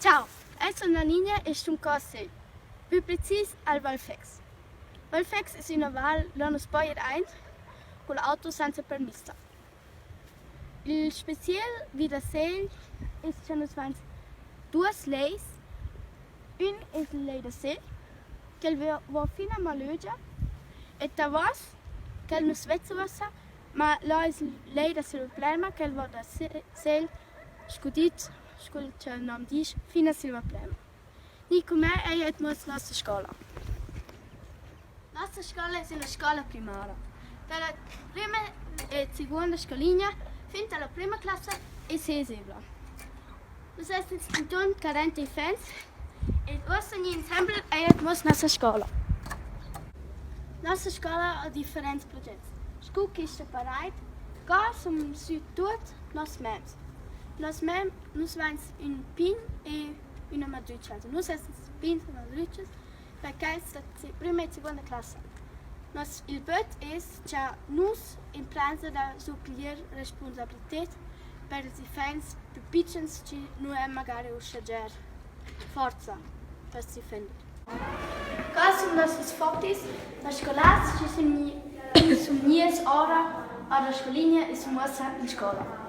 Ciao, eu sun Annina e stun qua a Segl, plü precis al Val Fex. Val Fex es üna val là nu's po ir aint cul auto sainza permissa. Il speciel vi da Segl es cha nus vains duos lejs. Ün es il lej da Segl, quel vo fin a Malögia e davos quel nu's vezza uossa, ma là es il lej da Silvaplana, quel vo da Segl scu dit, scu cha'l nom disch, fin a Silvaplana. Ni cun me eir et muoss nossa scoula. Nossa scoula es üna scoula primara. Da la prüma e seguonda scoulina fin tar la prüma classa e sesevla. Nus essans intuorn 40 iffaunts ed uossa gni insembel eir et muoss nossa scoula. Nossa scoula ha differents progets, scu quista paraid, co sun sü tuot Nos mems. Nos mem, nus vains ün pin e üna madrütscha. Also nus essans pins e madrütschas per quels da prüma e seguonda classa. Nos il böt es cha nus imprainsa da surpiglier respunsabilited per ils iffaunts pü pitschens chi nu han magari uschè bger forza per s'defender. Qua sun nossas fotos da scolars chi sun sun gnies ora a la scolina e sun uossa in scoula.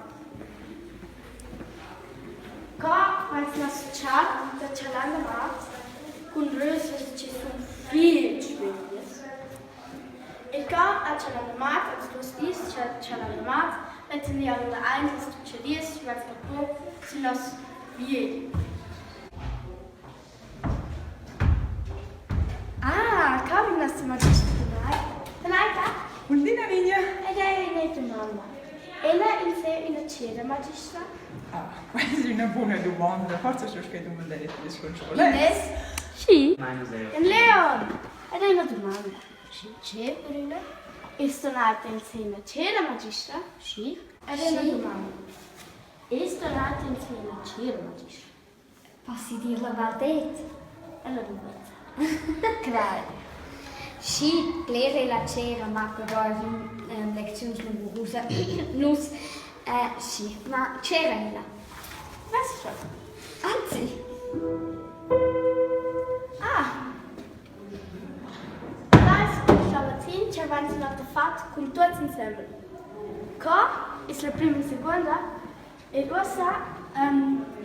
Qua vains nos char da Chalandamarz cun rösas chi sun fich veglias. E qua a Chalandamarz, als duos dis cha Chalandamarz, mettan i alura aint las dutscharias chi vains propro sün nos viedi. Ah, Carmen la magister Tenaita? Bun di, Lavinia. Ed è üna domanda. Ella in sé üna tschera magistra? Ah, questa è una buona domanda. Forse sto che domandare les controllers. Ines? Sì. Leon, ed è una domanda. Sì, c'è per una? E stonata in sé una cera magistra? Sì. Ed è una domanda. E stonata in sé una cera magistra? Possi dir la vardet? Ella duvress. Crai. Schi, bler è la tschera, ma però sun lecziuns lungurusas. Nus, schi, ma tschera ella. Vess Anzi. Ah! Là es il chavazzin cha vains l'ota fat cun tuots insembel. Co es la prüma e seguonda Ed uossa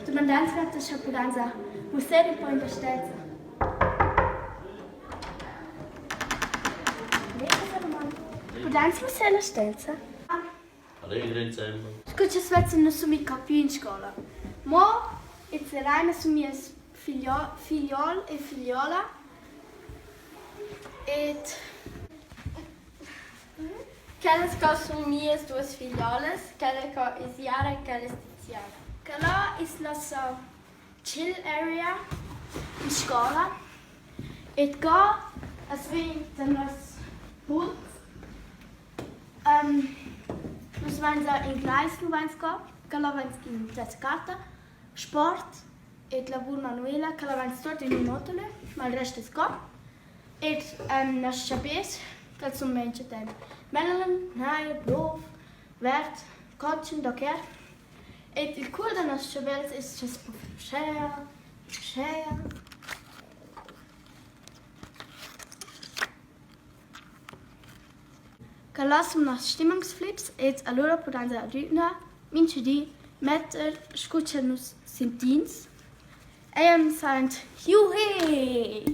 dumandains nus scha pudainsa musser ün po in la stellza. Pudains musser la stellza? Scu cha's vezza nu sun mica pü in scoula. Mo in Seraina sun mieus figliol e figliola ed Quellas qua sun mias duos figliolas, quella qua es Yara e quella es Tiziana. Quella es nossa chill area in scoula e qua as vegn da noss pult. Nus vainsa inglais, nu vains qua, quella vains in terza carta, sport e lavur manuela, quella vains tuot in ün oter lö, ma il rest es qua. Ed nas chabés ch'els sun mincha temp mellen, nair, blov, verd, cotschen, docker. Ed il cool da nos chavels es cha's po fer uschea, uschea. Quella sun nos Stimmungsflips ed alura pudainsa adüna mincha di metter scu cha nus sentins. Eir am saint juhe!